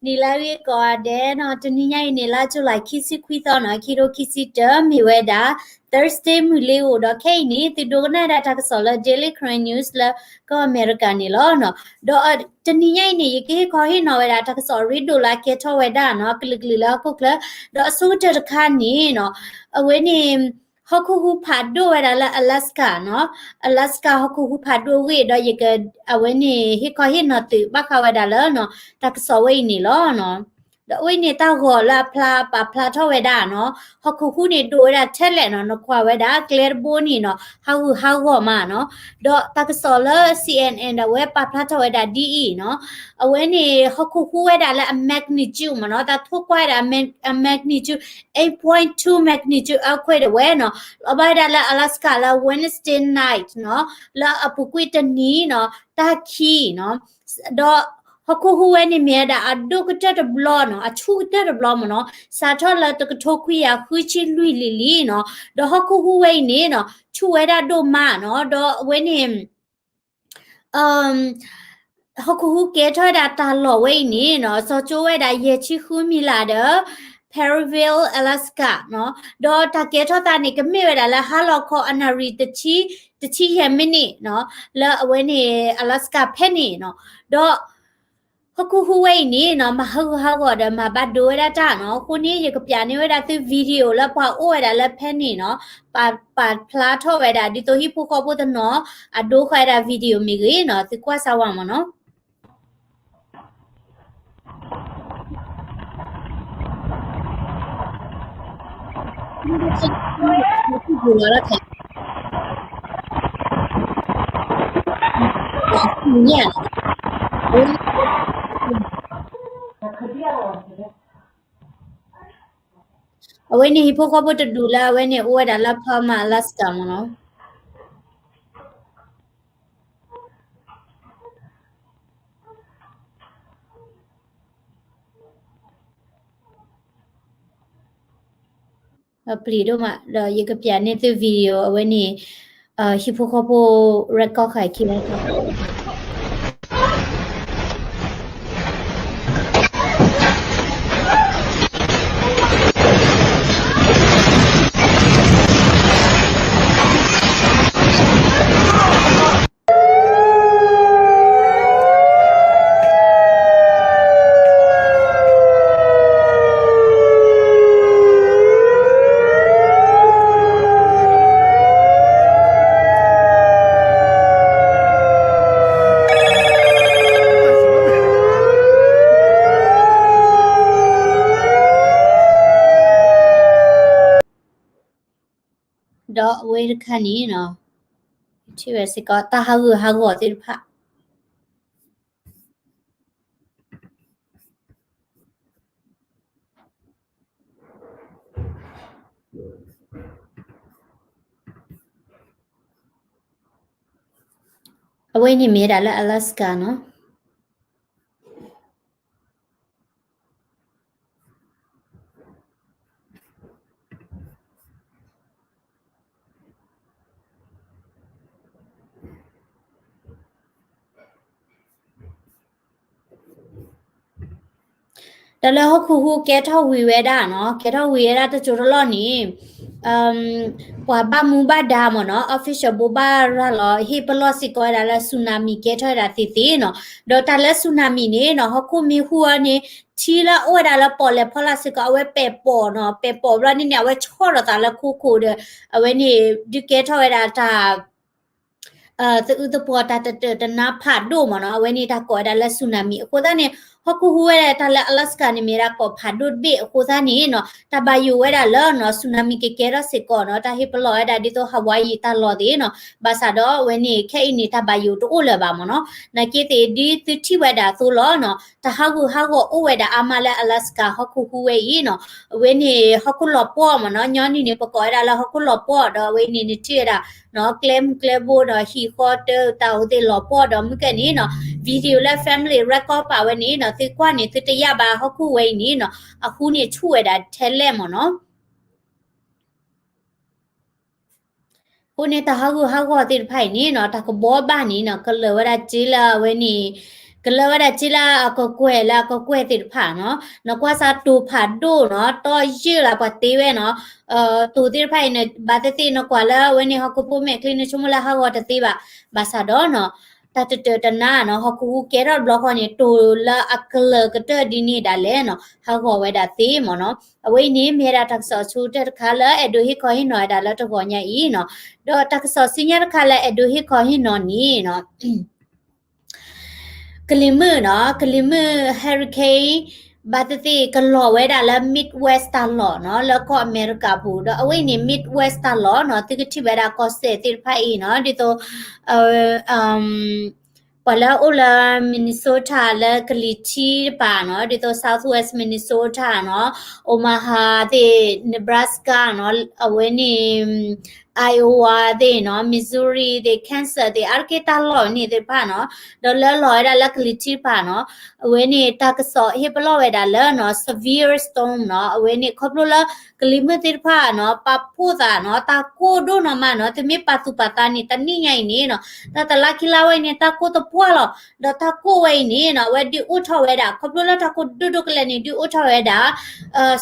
နံၤလၢအဂ့ၤကိးဂၤဒဲးနီၤ, တနံၤညါအံၤန့ၣ် လါ July ခံဆံခွံသီနီၤ, ခံထိခံဆံတၢ မ့ၢ်ဝဲဒၣ် Thursday မုၢ်လ့ၤအိၣ်ဒီး ခဲအံၤန့ၣ် သုဒိကနၣ်ဒၣ်တၢ်ကစီၣ်လၢ Daily Karen News လၢကီၢ်အမဲရကၤန့ၣ်လီၤ. ဒီးတနံၤညါအံၤန့ၣ် ယကဟ့ၣ်ခီဟ့ၣ်နီၤဝဲဒၣ် တၢ်ကစီၣ်ရ့ဒိၣ်လၢအကဲထီၣ်ဝဲဒၣ်နီၤ, ကလုာ်ကလုာ်လၢဟီၣ်ခိၣ်ချၢ, ဒီးအဆိကတၢၢ်တခါန့ၣ်နီၤ, အဝဲန့ၣ် ဟီၣ်ခိၣ်ဟူးဖးဒိၣ်ဝဲဒၣ်လၢ Alaska နီၤ, Alaska ဟီၣ်ခိၣ်ဟူးဖးဒိၣ်အဂ့ၢ်ဒီး ယက အဝဲန့ၣ် ဟ့ၣ်ခီဟ့ၣ်နီၤသုးဘၣ်ဃးဝဲဒၣ်လၢနီၤ, တၢ်ကစီၣ်ဝဲအံၤန့ၣ်လီၤ. ဒီးအဝဲန့ၣ်တၢ်ဂီၤလၢအဖျါ ပာ်ဖျါထီၣ်ဝဲဒၣ်နီၤ, ဟီၣ်ခိၣ်ဟူးန့ၣ်ဒိၣ်ဝဲဒၣ်ထဲလဲၣ်နီၤ, နကွၢ်ဝဲဒၣ်ကျဲတဘိန့ၣ်နီၤ, ဟးဂူာ်ဟးဂီၤမးနီၤ, ဒီးတၢ်ကစီၣ်လၢ C N N ဒီးအဝဲပာ်ဖျါထီၣ်ဝဲဒၣ်ဒ်အံၤနီၤ, အဝဲန့ၣ် ဟီၣ်ခိၣ်ဟူးဝဲဒၣ်လၢအ magnitude မးနီၤ, တၢ်ထိကွၢ်ဝဲဒၣ်အ magnitude, eight point two magnitude earthquake ဒၣ်ဝဲနီၤ, လီၤဘၣ်ဝဲဒၣ်လၢ Alaska လၢ Wednesday night နီၤ, လၢအပူၤကွံာ်တနံၤနီၤ, တၢ်ခံနီၤ, ဒီးဟီၣ်ခိၣ်ဟူးဝဲန့ၣ် မ့ၢ်ဝဲဒၣ်အဒိၣ်ကတၢၢ်တဘျီနီၤ, အဆူၣ်ကတၢၢ်တဘျီမးနီၤ, စးထီၣ်လၢတကထိခွံကယၤဃုဆံလွံၢ်လံၤလံၤနီၤ, ဒီးဟီၣ်ခိၣ်ဟူးဝဲအံၤန့ၣ်နီၤ, ဆူၣ်ဝဲဒၣ်ဒိၣ်မးနီၤ, ဒီးအဝဲန့ၣ် ဟီၣ်ခိၣ်ဟူးကဲထီၣ်ဝဲဒၣ်တၢ်လီၢ်ဝဲအံၤန့ၣ်နီၤ, စီၤကၠိဝဲဒၣ်ယဲၢ်ဆံဃုမံးလးဒီး Perryville, Alaska နီၤ, ဒီးတၢ်ကဲထီၣ်သးန့ၣ် ကမ့ၢ်ဝဲဒၣ်လၢဟါလီၤခီအနၣ်ရံၣ်တဆံ, တဆံယဲၢ်မံးနံးနီၤ, လၢအဝဲန့ၣ် Alaska ဖဲန့ၣ်နီၤ, ဒီး ဟီၣ်ခိၣ်ဟူးဝဲအံၤန့ၣ်နီၤ, မၤဟးဂူာ်ဟးဂီၤဒီးမၤဘၣ်ဒိဝဲဒၣ်တၢ်နီၤ, အဃိန့ၣ် ယကပျးန့ၢ်ဝဲဒၣ်သု video လၢပှၤအိၣ်ဝဲဒၣ်လၢဖဲန့ၣ်နီၤ, ပာ်ဖျါထီၣ်ဝဲဒၣ် ဒ်သိးဟံၣ်ဖိဃီဖိတနီၤ အဒိဃီဝဲဒၣ် video မ့ၢ်ဂ့ၤနီၤ, သုကွၢ်စၢ်ဝဲမးနီၤ. အဝဲန့ၣ်ဟံၣ်ဖိဃီဖိတဒူၣ်လၢအဝဲန့ၣ်အိၣ်ဝဲဒၣ်လၢ Palmer, Alaska မးနီၤ. ပျံၤဒိၣ်မး ဒီးယကပျးန့ၢ်သု video အဝဲန့ၣ် ဟံၣ်ဖိဃီဖိ record ဃာ်ခံဝဲ ဒီးအဝဲတခါန့ၣ်နီၤ, ထံၣ်ဝဲစ့ၢ်ကီး တၢ်ဟးဂူာ်ဟးဂီၤသ့ၣ်တဖၣ် အဝဲန့ၣ်မ့ၢ်ဒၣ်လၢ Alaska နီၤ. တၢ်လၢဟီၣ်ခိၣ်ဟူးကဲထီၣ်ဝံၤဝဲဒၣ်နီၤ, ကဲထီၣ်ဝံၤဝဲဒၣ်တစိၤတလီၢ်န့ၣ်, ပှၤဘၣ်မူဘၣ်ဒါမ့ၢ်နီၤ, official ဘိးဘၣ်ရၤလီၤ ဟ့ၣ်ပလီၢ်စ့ၢ်ကီးဝဲဒၣ်လၢ tsunami ကဲထီၣ်ဝဲဒၣ်သ့သ့နီၤ. ဒီးတၢ်လၢ tsunami န့ၣ်နီၤ, ဟီၣ်ခိၣ်မ့ၢ်ဟူးအီၤန့ၣ် ထံလၢအအိၣ်ဝဲဒၣ်လၢပီၣ်လဲၣ်ဖီလာ်စ့ၢ်ကီး အဝဲပဲာ်ပိာ်နီၤ, ပဲာ်ပိာ်ဘျီန့ၣ်န့ၣ် အဝဲဆီၣ်လီၤသးလၢခိခိၣ်ဒီး အဝဲန့ၣ် ဒုးကဲထီၣ်ဝဲဒၣ်တၢ် သုးအုးသပှီၤတၢ်တတၢၢ်တနါဖးဒိၣ်မ့ၢ်နီၤ, အဝဲန့ၣ်တၢ်ကိးဝဲဒၣ်လၢ tsunami အဃိသတးန့ၣ် ဟီၣ်ခိၣ်ဟူးဝဲဒၣ်တၢ်လၢ Alaska န့ၣ်မ့ၢ်ဒၣ်ကိးဖးဒိၣ်တဘ့ၣ်အဃိသတးန့ၣ်နီၤ, တၢ်ဘၣ်ယိၣ်ဝဲဒၣ်လၢနီၤ tsunami ကကဲထီၣ်စ့ၢ်ကီးနီၤ, တၢ်ဟ့ၣ်ပလီၢ်ဝဲဒၣ်ဒ်သိး Hawaii တၢ်လီၢ်သ့ၣ်နီၤ, ဘၣ်ဆၣ်ဒီးအဝဲန့ၣ် ခဲအံၤန့ၣ် တၢ်ဘၣ်ယိၣ်တအိၣ်လၢၤဘၣ်မ့ၢ်နီၤ, နာ်က့သ့ၣ်ဒ်သုထံၣ်ဝဲဒၣ်အသိးလီၤနီၤ, တၢ်ဟးဂူာ်ဟးဂီၤအိၣ်ဝဲဒၣ်အါမးလၢ Alaska ဟီၣ်ခိၣ်ဟူးဝဲအံၤနီၤ, အဝဲန့ၣ် ဟီၣ်ခိၣ်လီၤပှီၢ်မ့ၢ်နီၤ, ညီနုၢ်န့ၣ် ပကိးဝဲဒၣ်လၢဟီၣ်ခိၣ်လီၤပှီၢ်ဒီး အဝဲအံၤန့ၣ် နထံၣ်ဝဲဒၣ်နီၤ, ကျဲမုၢ်ကျဲဘိဒီး ဟံၣ်ဃီတၢ်တၢ်အိၣ်သ့ၣ်လီၤပှီၢ်ဒီး မုၢ်ကဲန့ၣ်နီၤ, video လၢ family record ပာ်ဝဲန့ၣ်နီၤ, သုကွၢ်န့ၣ် သုတယာ်ဘၣ်ဟီၣ်ခိၣ်ဝဲအံၤန့ၣ်နီၤ, အဟူးန့ၣ်ဆူၣ်ဝဲဒၣ်ထဲလဲၣ်မ့ၢ်နီၤ. အဃိန့ၣ် တၢ်ဟးဂူာ်ဟးဂီၤသ့ၣ်တဖၣ်အံၤန့ၣ်နီၤ, တၢ်ကဘီဘၣ်န့ၣ်နီၤ, ကလၢာ်ဝဲဒၣ်စ့လၢအဝဲန့ၣ် ကလၢဝဲဒၣ်က့လၢအကကွဲၢ်လၢအကကွဲၢ်သ့ၣ်တဖၣ်နီၤ, နကွၢ်စၢ်တိၤဖးဒိၣ်နီၤ, တီယၢၢ်လၢပှၤတ့ဝဲနီၤ, တိၤသ့ၣ်တဖၣ်အံၤန့ၣ် ဘၣ်သ့ၣ်သ့ၣ်နကွၢ်လၢအဝဲန့ၣ် ဟီၣ်ခိၣ်ဖိမဲာ်ချံန့ၣ် ဆိကမိၣ်လၢဟးဂီၤတသ့ဘၣ်, ဘၣ်ဆၣ်ဒီးနီၤ, တၢ်တတၢာ်တနါနီၤ, ဟီၣ်ခိၣ်ဟူးကဲထီၣ်တဘျီဃီန့ၣ် တိၤလၢအကလၢၤကတၢၢ်ဒ်န့ၣ်ဒၣ်လဲာ်နီၤ, ဟးဂီၤဝဲဒၣ်သ့မ့ၢ်နီၤ. အဝဲအံၤန့ၣ် မ့ၢ်ဝဲဒၣ်တၢ်ကစီၣ်အဆိကတၢၢ်တခါလၢအဲၣ်ဒိးဟ့ၣ်ခီဟ့ၣ်နီၤဝဲဒၣ်လၢတဂီၤညါအံၤနီၤ, ဒီးတၢ်ကစီၣ်ဆူညါတခါလၢအဲၣ်ဒိးဟ့ၣ်ခီဟ့ၣ်နီၤန့ၣ်နီၤ ကလံၤမုၢ်နီၤ, ကလံၤမုၢ် hurricane ဘၣ်သ့ၣ်သ့ၣ်ကလီၤဝဲဒၣ်လၢ Midwest တၢ်လီၢ်နီၤ, လၢကီၢ်အမဲရကၤပူၤ, ဒီးအဝဲအံၤန့ၣ် Midwest တၢ်လီၢ်နီၤ, သုကထံၣ်ဝဲဒၣ်ကီၢ်စဲၣ်သ့ၣ်တဖၣ်အံၤနီၤ, ဒ်သိး ပှၤလၢအအိၣ်လၢ Minnesota လၢကလံၤထံတပၤနီၤ, ဒ်သိး Southwest Minnesota နီၤ, Omaha သ့ၣ်, Nebraska နီၤ, အဝဲန့ၣ် Iowa သ့ၣ်နီၤ, Missouri သ့ၣ်, Kansas သ့ၣ်, အါတက့ၢ်တၢ်လီၢ်န့ၣ်သ့ၣ်တဖၣ်နီၤ, ဒီးလၢလီၤဝဲဒၣ်လၢကလံၤထံတပၤနီၤ, အဝဲန့ၣ်တၢ်ကစီၣ်ဟ့ၣ်ပလီၢ်ဝဲဒၣ်လၢနီၤ severe storm နီၤ, အဝဲန့ၣ်ခီဖျိလၢကလံၤမုၢ်သ့ၣ်တဖၣ်နီၤ, ပာ်ဖှိၣ်သးနီၤ, တၢ်ကိၢ်ဒိၣ်နီၢ်မးနီၤ, သုမ့ၢ်ပာ်သူၣ်ပာ်သးန့ၣ် တနံၣ်ညါအံၤန့ၣ်နီၤ, တၢ်တလါခံလါဝဲအံၤန့ၣ် တၢ်ကိၢ်တပှၢ်လီၤ, ဒီးတၢ်ကိၢ်ဝဲအံၤန့ၣ်နီၤ, အဝဲဒုးအိၣ်ထီၣ်ဝဲဒၣ်, ခီဖျိလၢတၢ်ကိၢ်ဒိၣ်ဒိၣ်ကလဲာ်န့ၣ် ဒုးအိၣ်ထီၣ်ဝဲဒၣ်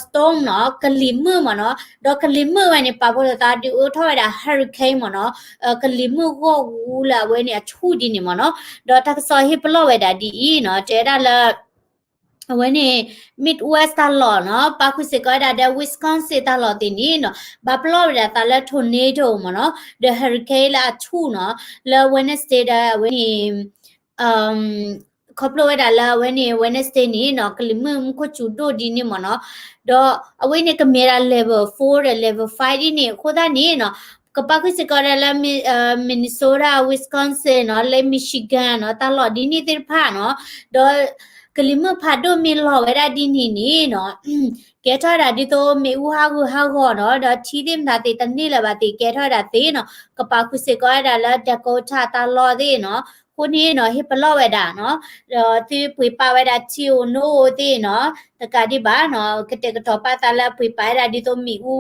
storm နီၤ, ကလံၤမုၢ်မ့ၢ်နီၤ, ဒီးကလံၤမုၢ်ဝဲန့ၣ် ပာ်ဖှိၣ်သးဒုးအိၣ်ထီၣ်ဝဲဒၣ် hurricane မ့ၢ်နီၤ, ကလံၤမုၢ်ဂီၢ်ဝူလၢအဝဲန့ၣ်အဆူၣ်ဒ်န့ၣ်မ့ၢ်နီၤ, ဒီးတၢ်ကစီၣ်ဟ့ၣ်ပလီၢ်ဝဲဒၣ်ဒ်အံၤနီၤ, တဲဝဲဒၣ်လၢ အဝဲန့ၣ် Midwest တၢ်လီၢ်နီၤ, ပာ်ဃုာ်စ့ၢ်ကီးဝဲဒၣ်ဒီး Wisconsin တၢ်လီၢ်သ့ၣ်န့ၣ်နီၤ, ဘၣ်ပလီၢ်ဝဲဒၣ်သးလၢ tornado မ့ၢ်နီၤ, ဒီး hurricane လၢအဆူၣ်နီၤ, လၢ Wednesday ဒီးအဝဲန့ၣ် ခီဖျိဝဲဒၣ်လၢအဝဲန့ၣ် Wednesday န့ၣ်နီၤ, ကလံၤမုၢ်မူခိၣ်စူၤဒိၣ်ဒ်န့ၣ်မ့ၢ်နီၤ, ဒီးအဝဲန့ၣ်ကမ့ၢ်ဒၣ် level four ဒီး level five ဒ်န့ၣ်အဃိသတးန့ၣ်နီၤ, ကပာ်ဃုာ်စ့ၢ်ကီးဒၣ်လၢ Minnesota, Wisconsin နီၤ, လၢ Michigan နီၤ, တၢ်လီၢ်ဒ်န့ၣ်သ့ၣ်တဖၣ်နီၤ, ဒီးကလံၤမုၢ်ဖးဒိၣ်မ့ၢ်လီၤဝဲဒၣ်ဒ်န့ၣ်န့ၣ်နီၤ, ကဲထီၣ်ဝဲဒၣ်ဒ်သိးမ့ၣ်အူဟးဂူာ်ဟးဂီၤနီၤ, ဒီးထံသ့ၣ်မတၤသ့ၣ်တန့ၢ်လၢၤဘၣ်သ့ၣ် ကဲထီၣ်ဝဲဒၣ်သ့နီၤ, ကပာ်ဃုာ်စ့ၢ်ကီးဝဲဒၣ်လၢ Dakota တၢ်လီၢ်သ့ၣ်နီၤ, အဃိန့ၣ်နီၤ ဟ့ၣ်ပလီၢ်ဝဲဒၣ်နီၤ, ဒီးသုပှ့ၤပာ်ဝဲဒၣ်ထံဧိၤနိဧိၤသ့ၣ်နီၤ, တကးဒံးဘၣ်နီၤ, ကတဲာ်ကတီၤပာ်သးလၢပှ့ၤပာ်ဝဲဒၣ်ဒ်သိးမ့ၣ်အူ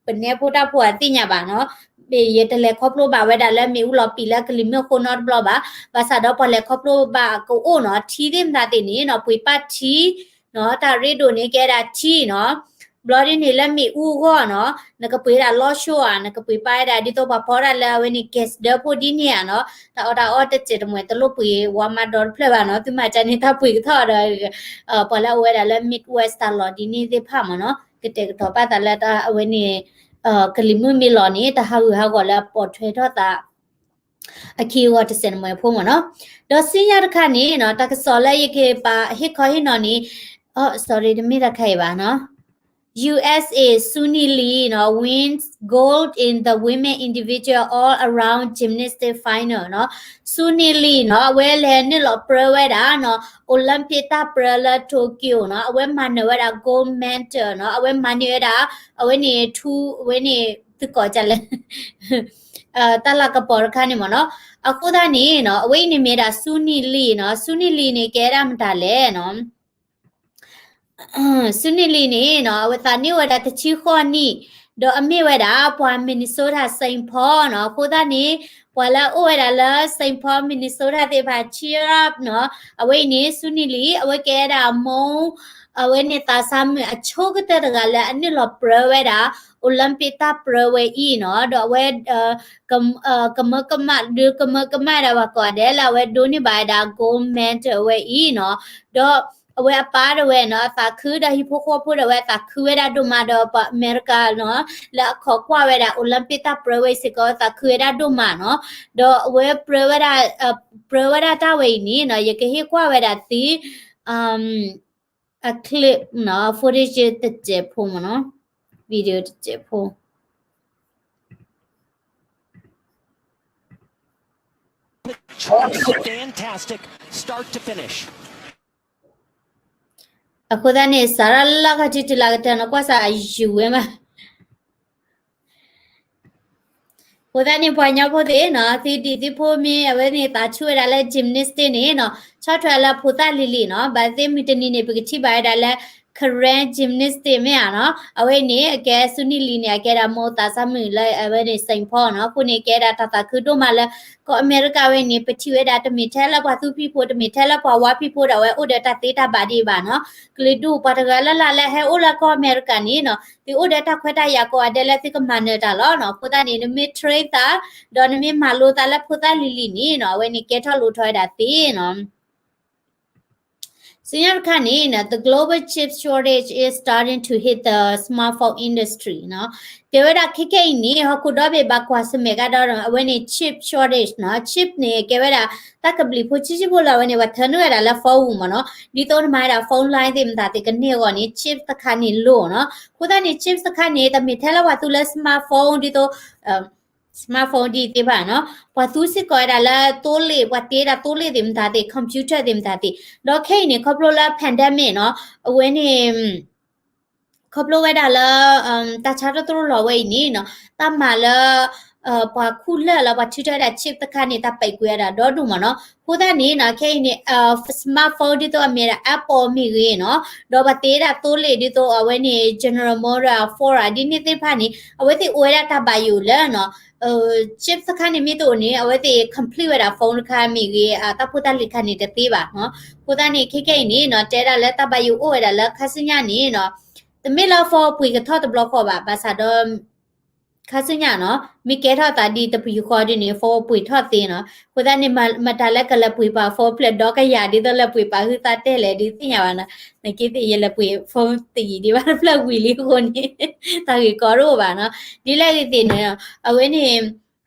ပနဲဖိတၢ်ဖိအသ့ၣ်ညါဘၣ်နီၤ, ယတလဲၤခီဖျိဘၣ်ဝဲဒၣ်လၢမ့ၣ်အူလီၤပံာ်လၢကလံၤမုၢ်အဃိနီတဘျီဘၣ်, ဘၣ်ဆၣ်ဒီးပှၤလဲၤခီဖျိဘၣ်ကအိၣ်နီၤ, ထံသ့ၣ်မတၤသ့ၣ်န့ၣ်နီၤ, ပှ့ၤပာ်ထံနီၤ, တၢ်ရ့ဒိၣ်န့ၣ်ကဲဒၣ်ထံနီၤ, ဘျီဒ်န့ၣ်လၢမ့ၣ်အူအဂီၢ်နီၤ, နကပှ့ၤဒၣ်လီၤဆီဧါ, နကပှ့ၤပာ်ဝဲဒၣ်ဒ်သိးပှၤဖီဒၣ်လၢအဝဲန့ၣ် gas ဒၢဖိဒ်န့ၣ်ဧါနီၤ, တၢ်အီၣ်တၢ်အီတစဲးတမှဲၤတလိၣ်ပှ့ၤဝါမးဒီတဖျၢၣ်ဘၣ်နီၤ, သုမၤကန့ၣ်တၢ်ပှ့ၤကထီၣ်ဒီး ပှၤလၢအအိၣ်ဝဲဒၣ်လၢ Midwest တၢ်လီၢ်ဒ်န့ၣ်သ့ၣ်တဖၣ်မ့ၢ်နီၤ, ကတဲာ်ကတီၤပာ်သးလၢတၢ်အဝဲန့ၣ် ကလံၤမုၢ်မ့ၢ်လီၤန့ၣ် တၢ်ဟးဂူာ်ဟးဂီၤလၢအပိာ်ထွဲထီၣ်သး အခံအဂီၤတစဲးတမှဲၤဖိမ့ၢ်နီၤ, ဒီးဆူညါတခါန့ၣ်နီၤ, တၢ်ကစီၣ်လၢယကပာ်ဟ့ၣ်ခီဟ့ၣ်နီၤန့ၣ်, အ sorry တမ့ၢ်တၢ်ခါအံၤဘၣ်နီၤ, USA Suni Lee နီၤ wins gold in the women individual all around gymnastic final နီၤ, Suni Lee နီၤ အဝဲလဲၤနုာ်လီၤပြၢဝဲဒၣ်နီၤ Olympic တၢ်ပြၢလၢ Tokyo နီၤ, အဝဲမၤနၢၤဝဲဒၣ် gold medal နီၤ, အဝဲမၤန့ၢ်ဝဲဒၣ် အဝဲန့ၣ်ထူ အဝဲန့ၣ်သုကိးကလဲၣ် တၢ်လၤကပီၤတခါန့ၣ်မ့ၢ်နီၤ, အဃိသတးန့ၣ်နီၤ အဝဲအံၤန့ၣ်မ့ၢ်ဒၣ် Suni Lee နီၤ, Suni Lee န့ၣ် ကဲဒၣ်မတၤလဲၣ်နီၤ Suni Lee န့ၣ်နီၤ အဝဲသးနံၣ်အိၣ်ဝဲဒၣ်တဆံဃိးနံၣ်, ဒီးအမ့ၢ်ဝဲဒၣ်ပှၤ Minnesota Saint Paul နီၤ, အဃိသတးန့ၣ် ပှၤလၢအအိၣ်ဝဲဒၣ်လၢ Saint Paul Minnesota သ့ၣ်တဖၣ် cheer up နီၤ, အဝဲအံၤန့ၣ် Suni Lee အဝဲကဲဒၣ်မိၢ် အဝဲန့ၣ်သးစၢ်မုၣ်အဆိကတၢၢ်တဂၤလၢအနုာ်လီၤပြၢဝဲဒၣ် Olympic တၢ်ပြၢဝဲအံၤနီၤ, ဒီးအဝဲ ကမၢကမၣ် ဒုးကမၢကမၣ်ဒၣ်ပှၤကိးဂၤဒဲးလၢအဝဲဒိးန့ၢ်ဘၣ်ဝဲဒၣ် gold medal ဝဲအံၤနီၤ, ဒီးအဝဲအပၢ်ဒၣ်ဝဲနီၤ အသးခုဒီးဟံၣ်ဖိဃီဖိဒၣ်ဝဲအသးခုဝဲဒၣ်ဒိၣ်မးဒီးပှၤအမဲရကၤနီၤ လၢအခီၣ်ကွၢ်ဝဲဒၣ် Olympic တၢ်ပြၢဝဲအံၤစ့ၢ်ကီးသးခုဝဲဒၣ်ဒိၣ်မးနီၤ, ဒီးအဝဲပြၢဝဲဒၣ် ပြၢဝဲဒၣ်တၢ်ဝဲအံၤန့ၣ်နီၤ ယကဟ့ၣ်ကွၢ်ဝဲဒၣ်သု အ clip နီၤ footage တစဲးဖိမ့ၢ်နီၤ video တစဲးဖိ Fantastic start to finish. အဃိသတးန့ၣ် စးထီၣ်လၢလီၢ်ခီၣ်ထံးတုၤလၢကတၢၢ်နီၤ ကွၢ်စးအယူၤဝဲမး အဃိသတးန့ၣ် ပှၤကညီဖိသ့ၣ်နီၤ သုဒံၣ်သုဖိမ့ၢ် အဝဲန့ၣ်သးဆူၣ်ဝဲဒၣ်လၢ gymnastic န့ၣ်နီၤ ဆီၣ်ထွဲလၢဖိသၣ်လံၤလံၤနီၤ ဘၣ်သ့ၣ်မုၢ်တနံၤန့ၣ် ပကထံၣ်ဘၣ်ဝဲဒၣ်လၢ Karen Gymnastics မ့ၢ်ဧါနီၤ, အဝဲန့ၣ် အကဲဆူနံၣ်လံၤန့ၣ် အကဲဒၣ်မိၢ်သးစၢ်မုၣ်လၢအဝဲန့ၣ် Saint Paul နီၤ, အဃိန့ၣ် ကဲဒၣ်တၢ်သးခုဒိၣ်မးလၢ ကီၢ်အမဲရကၤဝဲန့ၣ် ပထံၣ်ဝဲဒၣ်တမ့ၢ်ထဲလၢပှၤသူဖံးဖိ တမ့ၢ်ထဲလၢပှၤဝါဖံးဖိဒီး အဝဲအိၣ်ဒီးတၢ်သ့တၢ်ဘၣ်ဒံးဘၣ်နီၤ, ကလုာ်ဒူၣ်ပှၤတဂၤလၢ်လၢ်လၢဟဲအိၣ်လၢကီၢ်အမဲရကၤန့ၣ်နီၤ သုအိၣ်ဒီးတၢ်ခွဲးတၢ်ယာ်ကိးဂၤဒဲးလၢသုကမၤနၢၤတၢ်လီၤနီၤ, အဃိသတးန့ၣ် နမ့ၢ် train သး ဒီးနမ့ၢ်မၤလိသးလၢဖိသၣ်လံၤလံၤန့ၣ်နီၤ အဝဲန့ၣ်ကဲထီၣ်လိၣ်ထီၣ်ဝဲဒၣ်သ့နီၤ စံးညါတခါန့ၣ်နီၤ the global chip shortage is starting to hit the smartphone industry နီၤ, တဲဝဲဒၣ်ခဲခဲအံၤန့ၣ် ဟီၣ်ခိၣ်ဒီဘ့ၣ်ဘၣ်ကွၢ်ဆၢၣ်မဲာ်ကဒီး အဝဲန့ၣ် chip shortage နီၤ, chip န့ၣ် ကဲဝဲဒၣ် တၢ်ကဘျံးဖိဆံးဆံးဖိလၢအဝဲန့ၣ် ပှၤထၢနုာ်ဝဲဒၣ်လၢ phone မ့ၢ်နီၤ, ဒ်သိးနမၤဝဲဒၣ် phone line သ့ၣ်မတၤသ့ၣ်ကန့ၢ်အဂီၢ်န့ၣ် chip တခါန့ၣ်လိၣ်နီၤ, အဃိသတးန့ၣ် chip တခါန့ၣ် တမ့ၢ်ထဲလၢပှၤသူလၢ smartphone ဒ်သိး smartphone ဒ်သ့ၣ်တဖၣ်နီၤ, ပှၤသူစ့ၢ်ကီးဝဲဒၣ်လၢသိလ့ၣ် ပှၤတ့ဒၣ်သိလ့ၣ်သ့ၣ်မတၤသ့ၣ် computer သ့ၣ်မတၤသ့ၣ်, ဒီးခဲအံၤန့ၣ် ခီဖျိလၢ pandemic နီၤ, အဝဲန့ၣ် ခီဖျိဝဲဒၣ်လၢ တၢ်ဆါတတြိာ်လီၤဝဲအံၤန့ၣ်နီၤ, တၢ်မၤလၢ ပှၤခူၣ်လၢၢ်လၢပှၤထုးထီၣ်ဝဲဒၣ် chip တခါန့ၣ် တၢ်ပဲာ်ကွံာ်ဝဲဒၣ်ဒီဒူၣ်မ့ၢ်နီၤ, အဃိသတးန့ၣ်နီၤ ခဲအံၤန့ၣ် smartphone ဒ်သိးအမ့ၢ်ဒၣ် Apple မ့ၢ်ဂ့ၤနီၤ, ဒီးပှၤတ့ဒၣ်သိလ့ၣ်ဒ်သိးအဝဲန့ၣ် General Motors အ Ford ဒ်န့ၣ်သ့ၣ်တဖၣ်န့ၣ် အဝဲသ့ၣ်အိၣ်ဝဲဒၣ်တၢ်ဘၣ်ယိၣ်လၢနီၤ chip တခါန့ၣ်မ့ၢ်တအိၣ်န့ၣ် အဝဲသ့ၣ် complete ဝဲဒၣ် phone တခါမ့ၢ်ဂ့ၤ တၢ်ဖိတၢ်လံၤတခါန့ၣ်တသ့ဘၣ်နီၤ, အဃိသတးန့ၣ် ခဲခဲအံၤန့ၣ်နီၤ တဲဒၣ်လၢတၢ်ဘၣ်ယိၣ်အိၣ်ဝဲဒၣ်လၢခါဆူညါန့ၣ်နီၤ, တမ့ၢ်လၢ phone ပှ့ၤကထီၣ်တဘျီဃီဘၣ်, ဘၣ်ဆၣ်ဒီး ခါဆူညါနီၤ မ့ၢ်ကဲထီၣ်သးဒ်တပယူာ်ဃီဒ်န့ၣ် phone ပှ့ၤထီၣ်သ့နီၤ, အဃိသတးန့ၣ် မတၤလၢကလဲၤပှ့ၤပာ် phone ဖျၢၣ်ဒီကယၤ ဒ်သိးလဲၤပှ့ၤပာ်ဟုသးတဲလဲၣ်ဒ်သ့ၣ်ညါဘၣ်နီၤ, နက့သ့ၣ်ယလဲၤပှ့ၤ phone တယံာ်ဒံးဘၣ်တဖျၢၣ်ဝံၤလံအဃိန့ၣ် တၢ်ဂ့ၢ်ကီတအိၣ်ဘၣ်နီၤ, ဒ်လဲၣ်ဂ့ၤသ့ၣ်န့ၣ် အဝဲန့ၣ်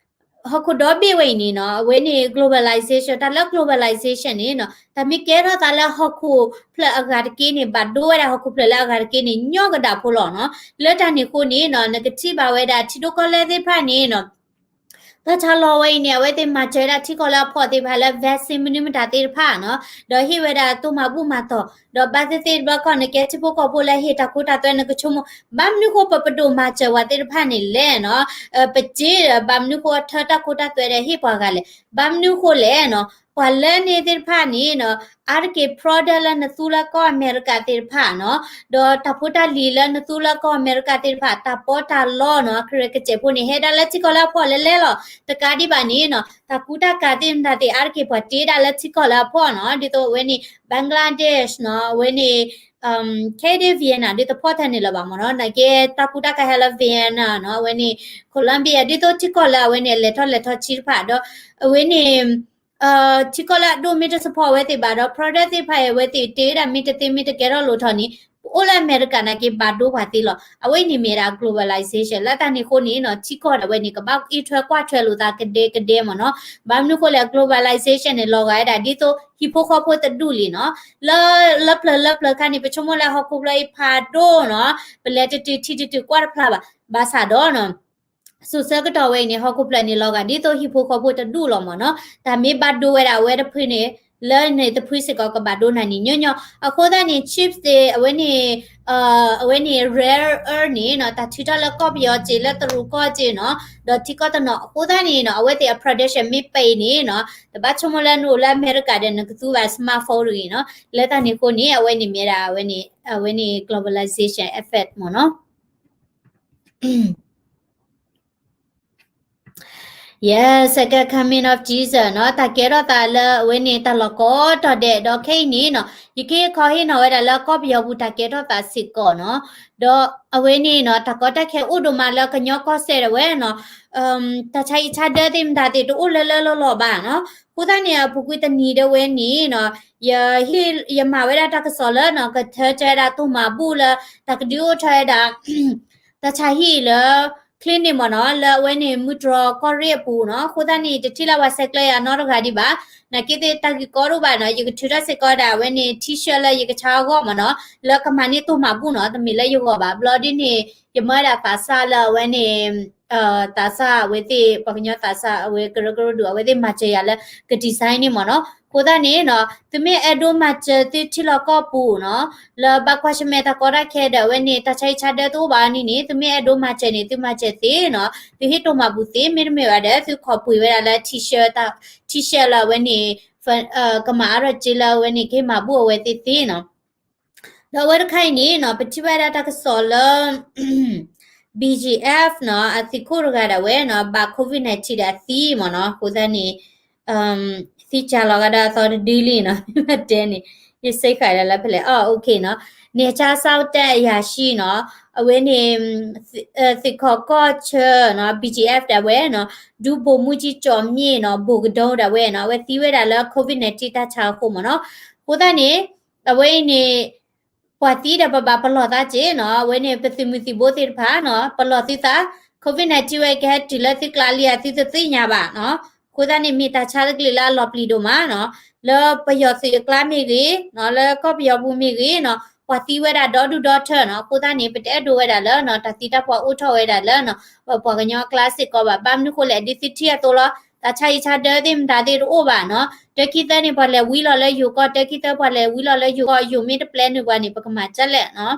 ဟီၣ်ခိၣ်ဒီဘ့ၣ်ဝဲအံၤန့ၣ်နီၤ အဝဲန့ၣ် globalization တၢ်လၢ globalization န့ၣ်နီၤ တၢ်မ့ၢ်ကဲထီၣ်သးလၢဟီၣ်ခိၣ်ဖျၢၣ်အဂၤတက့ၢ်န့ၣ် ဘၣ်ဒိဝဲဒၣ်ဟီၣ်ခိၣ်ဖျၢၣ်လၢအဂၤတက့ၢ်န့ၣ် ညီကဒၣ်ဖိလီၤနီၤ, လၢတၢ်န့ၣ်အဃိန့ၣ်နီၤ နကထံၣ်ဘၣ်ဝဲဒၣ်ထံဒိၣ်ကီၢ်လဲၢ်သ့ၣ်တဖၣ်န့ၣ်နီၤ တၢ်ဆါလီၤဝဲအံၤန့ၣ် အဝဲသ့ၣ်မၤစၢၤဝဲဒၣ်ထံကီၢ်လၢအဖှီၣ်သ့ၣ်တဖၣ်လၢ vaccine မနုၤမတၤသ့ၣ်တဖၣ်နီၤ, ဒီးဟ့ၣ်ဝဲဒၣ်တိၢ်မၤဘူၣ်မၤတီၢ်, ဒီးဘၣ်သ့ၣ်သ့ၣ်တဘျီခီၣ် နကဲထံဖိကီၢ်ဖိလၢဟ့ၣ်တၢ်ခိတၢ်သွဲ နကဆိကမိၣ် ဘၣ်မနုၤဃိ ပပဒိၣ်မၤစၢၤပှၤသ့ၣ်တဖၣ်န့ၣ်လဲၣ်နီၤ, ပစ့ဒီး ဘၣ်မနုၤဃိအထၢတၢ်ခိတၢ်သွဲဒီးဟ့ၣ်ပှၤဂၤလဲၣ်, ဘၣ်မနုၤဃိလဲၣ်နီၤ, ပှၤလၢန့ၣ်သ့ၣ်တဖၣ်န့ၣ်နီၤ အါတက့ၢ် product လၢနသူလၢကီၢ်အမဲရကၤသ့ၣ်တဖၣ်နီၤ, ဒီးတၢ်ဖိတၢ်လံၤလၢနသူလၢကီၢ်အမဲရကၤသ့ၣ်တဖၣ် တၢ်ပီးတၢ်လီနီၤ အကရၢကစဲးဖိန့ၣ် ဟဲဒၣ်လၢထံကီၢ်လၢအဖှီၣ်လဲၤလဲၤလီၤ. တကးဒံးဘၣ်န့ၣ်နီၤ တၢ်ကူတၢ်ကၤသ့ၣ်မတၤသ့ၣ် အါတက့ၢ်ပှၤတ့ဒၣ်လၢထံကီၢ်လၢအဖှီၣ်နီၤ, ဒ်သိးအဝဲန့ၣ် Bangladesh နီၤ, အဝဲန့ၣ် ခဲအံၤဒ် Vietnam ဒ်တဖီၣ်ထဲန့ၣ်လၢၤဘၣ်မ့ၢ်နီၤ, နာ်က့တၢ်ကူတၢ်ကၤဟဲလၢ Vietnam နီၤ, အဝဲန့ၣ် Colombia ဒ်သိးထံကီၢ်လၢအဝဲန့ၣ် အလဲၤထီၣ်လဲၤထီၣ်ဆံးတဖၣ်ဒီး အဝဲန့ၣ် ထံကီၢ်လၢအဒိၣ်မ့ၢ်တ support အဝဲသ့ၣ်ဘၣ်ဒီး product သ့ၣ်တဖၣ်အံၤ အဝဲသ့ၣ်တ့ဒၣ်မ့ၢ်တသ့မ့ၢ်တကဲထီၣ်လိၣ်ထီၣ်န့ၣ် ပအိၣ်လၢအမဲရကၤနာ်က့ဘၣ်ဒိပှၤသ့လီၤ. အဝဲအံၤန့ၣ်မ့ၢ်ဒၣ် globalization လၢတၢ်န့ၣ်အဃိန့ၣ်နီၤ ထံကီၢ်ဒၣ်ဝဲန့ၣ် ကဘၣ်အံးထွဲကွၢ်ထွဲလိာ်သးကဒဲကဒဲမ့ၢ်နီၤ. ဘၣ်မနုၤဃိလဲၣ် globalization န့ၣ် လီၤဂာ်ဝဲဒၣ်ဒ်သိးဟံၣ်ဖိဃီဖိတဒူၣ်လံနီၤ. လၢ လၢပျၢၤလၢပျၢၤခါန့ၣ် ပဆိကမိၣ်လၢဟီၣ်ခိၣ်ဖျၢၣ်အံၤဖးဒိၣ်နီၤ, ပလဲၤတတုၤထံၣ်တတုၤကွၢ်တဖျါဘၣ်. ဘၣ်ဆၣ်ဒီးနီၤ စိၤဆၢကတီၢ်ဝဲအံၤန့ၣ် ဟီၣ်ခိၣ်ဖျၢၣ်န့ၣ် လီၤဂာ်ဒ်သိးဟံၣ်ဖိဃီဖိတဒူၣ်လီၤမ့ၢ်နီၤ. တၢ်မ့ၢ်ဘၣ်ဒိဝဲဒၣ်အဝဲတဖုန့ၣ် လၢန့ၣ်တဖုစ့ၢ်ကီးကဘၣ်ဒိနၤန့ၣ်ညီညီ. အဃိသတးန့ၣ် chips သ့ၣ် အဝဲန့ၣ် အဝဲန့ၣ် rare earth န့ၣ်နီၤ တၢ်ထုးထီၣ်လၢကီၢ်ပယီၤစ့ၢ် လၢတရူးကီၢ်စ့ၢ်နီၤ ဒီးထံကီၢ်တနီၤ. အဃိသတးန့ၣ်နီၤ အဝဲသ့ၣ်အ production မ့ၢ်ပဲာ်အံၤန့ၣ်နီၤ တဘၣ်ဆိကမိၣ်လၢနအိၣ်လၢအမဲရကၤဒီး နကသူဘၣ် smartphone တဂ့ၤနီၤ. လၢတၢ်န့ၣ်အဃိန့ၣ် အဝဲန့ၣ်မ့ၢ်ဒၣ် အဝဲန့ၣ် အဝဲန့ၣ် globalization effect မ့ၢ်နီၤ. Yes, second coming of Jesus နီၤ. တၢ်ကဲထီၣ်သးလၢအဝဲန့ၣ် တၢ်လီၢ်ကိးတီၤဒဲး ဒီးခဲအံၤန့ၣ်နီၤ ယကဟ့ၣ်ခီဟ့ၣ်နီၤဝဲဒၣ်လၢကီၢ်ပယီၤပူၤ တၢ်ကဲထီၣ်သးစ့ၢ်ကီးနီၤ. ဒီးအဝဲန့ၣ်နီၤ တၢ်ကီတၢ်ခဲအိၣ်ဒိၣ်မးလၢကညီကီၢ်စဲၣ်ဒၣ်ဝဲနီၤ တၢ်ဆါဟံၣ်ဆါဒၢသ့ၣ်မတၤသ့ၣ် တအိၣ်လၢလၢလီၢ်လီၢ်ဘၣ်နီၤ. အဃိသတးန့ၣ် အပူၤကွံာ်တနံၤဒၣ်ဝဲန့ၣ်နီၤ ယဟ့ၣ် ယမၤဝဲဒၣ်တၢ်ကစီၣ်လၢနီၤ ကထၢကဲဒၣ်တိၢ်မၤဘူၣ်လၢ တၢ်ကဒုးအိၣ်ထီၣ်ဝဲဒၣ် တၢ်ဆါဟံၣ်လၢ clinic မ့ၢ်နီၤ လၢအဝဲန့ၣ် မုၢ်တြီၢ်ကီၢ်ရ့ၣ်အပူၤနီၤ. အဃိသတးန့ၣ် တထံၣ်လၢပှၤဆဲးကျၢယၤနီတဂၤဒံးဘၣ်. နာ်က့သ့ၣ်တၢ်ဂ့ၢ်ကီတအိၣ်ဘၣ်နီၤ ယကထုးထီၣ်စ့ၢ်ကီးဒၣ်အဝဲန့ၣ် T-shirt လၢယကဆါအဂီၢ်မ့ၢ်နီၤ လၢကမၤန့ၢ်တိၢ်မၤဘူၣ်နီၤ တမ့ၢ်လၢယဂီၢ်ဘၣ်. ဘျီဒ်န့ၣ် ယမၤဝဲဒၣ်သးစၢ်လၢအဝဲန့ၣ် သးစၢ်အဝဲသ့ၣ် ပှၤကညီသးစၢ်အဝဲကရၢကရိဒူၣ် အဝဲသ့ၣ်မၤစၢၤယၤလၢက design န့ၣ်မ့ၢ်နီၤ. အဃိသတးန့ၣ်နီၤ သုမ့ၢ်အဲၣ်ဒိးမၤစၢၤသုထံလီၢ်ကီၢ်ပူၤနီၤ လၢဘၣ်ကွၢ်ဆၢၣ်မဲာ်တၢ်ကီတၢ်ခဲဒီး အဝဲန့ၣ် တၢ်ဆါဟံၣ်ဆါဒၢတအိၣ်ဘၣ်အီၤန့ၣ်န့ၣ် သုမ့ၢ်အဲၣ်ဒိးမၤစၢၤန့ၣ် သုမၤစၢၤသ့နီၤ. သုဟ့ၣ်တိၢ်မၤဘူၣ်သ့ မ့တမ့ၢ်ဘၣ်ဒီး သုခိးပှ့ၤဝဲဒၣ်လၢ T-shirt တၢ် T-shirt လၢအဝဲန့ၣ် ကမၤအါထီၣ်စ့လၢအဝဲန့ၣ် ကဟ့ၣ်မၤဘူၣ်အဝဲသ့ၣ်သ့နီၤ. ဒီးအဝဲတခါအံၤန့ၣ်နီၤ ပထံၣ်ဘၣ်ဝဲဒၣ်တၢ်ကစီၣ်လၢ BGF နီၤ အသုးခိၣ်တဂၤဒၣ်ဝဲနီၤ ဘၣ် COVID nineteen ဒီးအသံမ့ၢ်နီၤ. အဃိသတးန့ၣ် သံကၢ်လီၤကဒီးအသီတဒုလံနီၤ မ့ၢ်တဲန့ၣ် ယစ့ဃာ်ဒၣ်လၢဖဲလဲၣ် အီ OK နီၤ. နယ်ခြားစောင့်တပ်အရာရှိနီၤ အဝဲန့ၣ် သုးခိၣ်ကီၢ်ဆၢနီၤ BGF ဒၣ်ဝဲနီၤ ဒူဘိၣ်မူကၠံကၠီၣ်မ့ၣ်နီၤ ဘိၣ်ကဒိဒၣ်ဝဲနီၤ အဝဲသံဝဲဒၣ်လၢ COVID nineteen တၢ်ဆါအဃိမ့ၢ်နီၤ. အဃိသတးန့ၣ် အဝဲအံၤန့ၣ် ပှၤသံဒီးပဘၣ်ပလီၢ်သးက့နီၤ အဝဲန့ၣ် ပသုးမုၢ်သံၣ်ဘိသ့ၣ်တဖၣ်နီၤ ပလီၢ်သုသး COVID nineteen ဝဲကဟဲတုၤလၢသုကျးလံဧါ သုတသ့ၣ်ညါဘၣ်နီၤ. အဃိသတးန့ၣ် မ့ၢ်တၢ်ဆါတကလုာ်လၢအလီၤပျံၤဒိၣ်မးနီၤ လၢပယီၤသုးအကျါမ့ၢ်ဂ့ၤနီၤ လၢကီၢ်ပယီၤပူၤမ့ၢ်ဂ့ၤနီၤ ပှၤသံဝဲဒၣ်ဒီဒူၣ်ဒီထၢနီၤ. အဃိသတးန့ၣ် ပတအဲၣ်ဒိးဝဲဒၣ်လၢနီၤ တၢ်သံတၢ်ပှၢ်အိၣ်ထီၣ်ဝဲဒၣ်လၢနီၤ ပှၤကညီအကျါစ့ၢ်ကီးဘၣ်. ဘၣ်မနုၤဃိလဲၣ် ဒ်သုထံၣ်အသိးလီၤ တၢ်ဆါဟံၣ်ဆါဒၢသ့ၣ်မတၤသ့ၣ်တအိၣ်ဘၣ်နီၤ. တၢခံသၢန့ၣ် ပှၤလဲၤဝံလီၤလၢယိၤကီၢ် တၢခံသၢပှၤလဲၤဝံလီၤလၢယိၤကီၢ် ယိၤမ့ၢ်တပျဲနုာ်ပှၤန့ၣ် ပကမၤဒ်လဲၣ်နီၤ.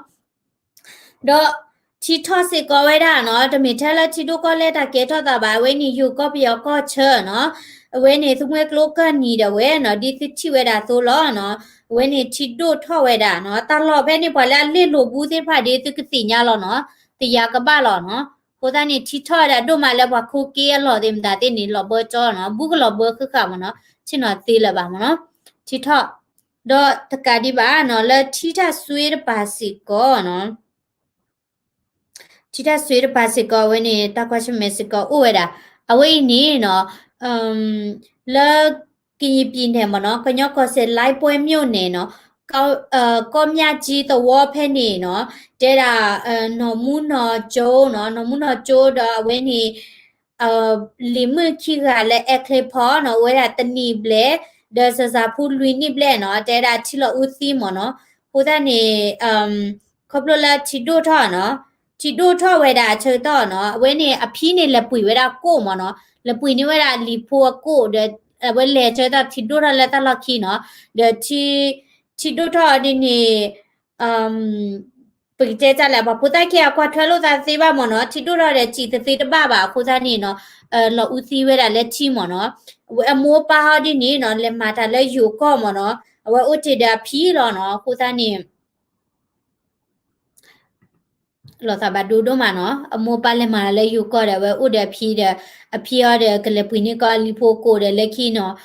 ဒီးထံထီၣ်စ့ၢ်ကီးဝဲဒၣ်နီၤ တမ့ၢ်ထဲလၢထံဒိၣ်ကီၢ်လဲၢ်တၢ်ကဲထီၣ်သးဘၣ် အဝဲန့ၣ်ယိၤကီၢ်ပယီၤကီၢ်ဆၢနီၤ အဝဲန့ၣ် သူမှဲကျိကၢၢ်နံၤဒၣ်ဝဲနီၤ ဒ်သုထံၣ်ဝဲဒၣ်အသိးလီၤနီၤ အဝဲန့ၣ်ထံဒိၣ်ထီၣ်ဝဲဒၣ်နီၤ တၢ်လီၢ်ဖဲန့ၣ် ပှၤလၢအလ့ၣ်လိာ်ဘူးသ့ၣ်တဖၣ်ဒ်သုကသ့ၣ်ညါလီၤနီၤ တယၤကဘၣ်လီၤနီၤ. အဃိသတးန့ၣ် ထံထီၣ်ဝဲဒၣ်ဒိၣ်မးလၢပှၤခိးက့အလီၢ်သ့ၣ်မတၤသ့ၣ်န့ၣ် လီၤဘၢကၠီနီၤ ဘူးကလီၤဘၢဃုာ်ဃာ်မ့ၢ်နီၤ ဆ့ၣ်နီၤသ့လၢၤဘၣ်မ့ၢ်နီၤ ထံထီၣ် ဒီးတကးဒံးဘၣ်နီၤ လၢထံတၢ်စွ့တပၤစ့ၢ်ကီးနီၤ ထံတၢ်စွ့တပၤစ့ၢ်ကီး အဝဲန့ၣ် တၢ်ကွၢ်ဆၢၣ်မဲာ်စ့ၢ်ကီးအိၣ်ဝဲဒၣ် အဝဲအံၤန့ၣ်နီၤ လၢ ကရင်ပြည်နယ် မ့ၢ်နီၤ ကညီကီၢ်စဲၣ် လွိုင်ပွဲမြို့နယ် နီၤ ကီးမြကြီးသဝီဖဲန့ၣ်နီၤ တဲဒၣ် နီၢ်မူနီၢ်ကၠိနီၤ နီၢ်မူနီၢ်ကၠိဒီးအဝဲန့ၣ် လံၤမုၣ်ခံဂၤလၢအဲချ့ဖီနီၤ အိၣ်ဝဲဒၣ်တနံၣ်ဘျဲၣ် ဒီးစၤစၤဖူလွံၢ်နံၣ်ဘျဲၣ်နီၤ တဲဒၣ်ထံလီၤအူသံမ့ၢ်နီၤ. အဃိသတးန့ၣ် ခီဖျိလၢထံဒိၣ်ထီၣ်နီၤ ထံဒိၣ်ထီၣ်ဝဲဒၣ်အဆၢကတီၢ်နီၤ အဝဲန့ၣ်အဖံန့ၣ်လဲၤပှ့ၤဝဲဒၣ်ကိၣ်မ့ၢ်နီၤ လဲၤပှ့ၤန့ၢ်ဝဲဒၣ်လံၤဖိအကိၣ်ဒီး အဝဲလဲၤဆၢကတီၢ်ထံဒိၣ်ထီၣ်လၢတၢ်လီၢ်ခံနီၤ ဒီး ထံဒိၣ်ထီၣ်ဒ်န့ၣ် ပကတဲတၢ်လဲၣ် ပှၤဖိသၣ်ခံဂၤကွၢ်ထွဲလိာ်သးတသ့ဘၣ်မ့ၢ်နီၤ ထံဒိၣ်ထီၣ်ဒီးစံၣ်တသ့တဘၣ်ဘၣ် အဃိသတးန့ၣ်နီၤ လီၤအူသံဝဲဒၣ်လၢထံမ့ၢ်နီၤ အဝဲအမိၢ်အပၢ်ဟီဒ်န့ၣ်နီၤ လဲၤမၤတၢ်လၢယိၤကီၢ်မ့ၢ်နီၤ အဝဲအိၣ်တ့ၢ်ဒီးအဖံလီၤနီၤ အဃိသတးန့ၣ် လီၤသးဘၣ်ဒိဒိၣ်မးနီၤ အမိၢ်ပၢ်လဲၤမၤလၢယိၤကီၢ်ဒီး အဝဲအိၣ်ဒီးအဖံဒီး အဖံအီၤဒီးကလဲၤပှ့ၤန့ၢ်ကီးအလံၤဖိကိၣ်ဒီးလၢခံနီၤ ထံဒိၣ်ထီၣ်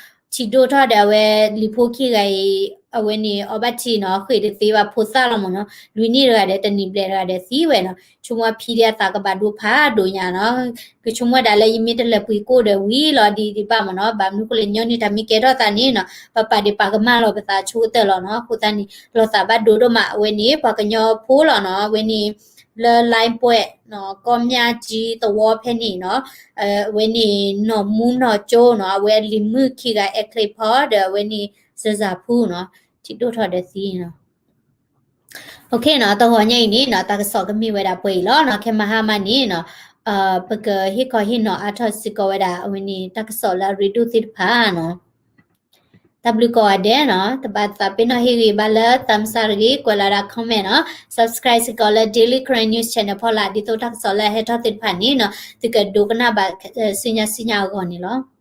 ဒီးအဝဲလံၤဖိခံဂၤအံၤ အဝဲန့ၣ်အီဘၣ်ထံနီၤ ဃ့ၢ်တသ့ဘၣ်ဖိသၣ်လီၤမ့ၢ်နီၤ လွံၢ်နံၣ်တဂၤဒီးတနံၣ်ဘျဲၣ်တဂၤဒီးသံဝဲနီၤ ဆိကမိၣ်ဖံဒၣ်အသးကဘၣ်ဒိဖးဒိၣ်ညါနီၤ ကဆိကမိၣ်ဒၣ်လၢယမ့ၢ်တလဲၤပှ့ၤကိၣ်ဒီးဝံၤလီၤဒ်ဒံးဘၣ်မ့ၢ်နီၤ ဘၣ်မနုၤဃိလဲၣ်ညီနုၢ်တၢ်မ့ၢ်ကဲထီၣ်သးန့ၣ်နီၤ ပပာ်ဒံးပာ်ကမၣ်လီၤပသးဆိကတၢၢ်လီၤနီၤ အဃိသတးန့ၣ် လီၤသးဘၣ်ဒိဒိၣ်မး အဝဲန့ၣ် ပှၤကညီဖိလီၤနီၤ အဝဲန့ၣ် လၢ လွိုင်ပွဲ နီၤ ကီးမြကြီးသဝီဖဲန့ၣ်နီၤ အဝဲန့ၣ် နီၢ်မူနီၢ်ကၠိနီၤ အဝဲလံၤမုၣ်ခံဂၤအဲချ့ဖီဒီး အဝဲန့ၣ် စၤစၤဖူနီၤ ထံဒိၣ်ထီၣ်ဒီးသံနီၤ OK နီၤ တဂီၤညါအံၤန့ၣ်နီၤ တၢ်ကစီၣ်ကမ့ၢ်ဝဲဒၣ်ပှဲၤအံၤလီၤနီၤ ခဲမဟါမးန့ၣ်နီၤ ပကဟ့ၣ်ခီဟ့ၣ်နီၤအါထီၣ်စ့ၢ်ကီးဝဲဒၣ် အဝဲန့ၣ် တၢ်ကစီၣ်လၢအရ့ဒိၣ်သ့ၣ်တဖၣ်နီၤ တၢ်ဘျုးကိးဂၤဒဲးနီၤ တဘၣ်သးပ့ၤနီၣ်ဟ့ၣ်ဂံၢ်ဘါလၢ သးမုၢ်သးတဂ့ၤ ကွဲးလီၤဒၣ် comment နီၤ subscribe စ့ၢ်ကီးလၢ Daily Karen News Channel ဖီလာ် ဒ်သိးတၢ်ကစီၣ်လၢအဟဲထီၣ်သ့ၣ်တဖၣ်န့ၣ်နီၤ သုကဒိကနၣ်ဘၣ် ဆူညါဆူညါအဂီၢ်န့ၣ်လီၤ.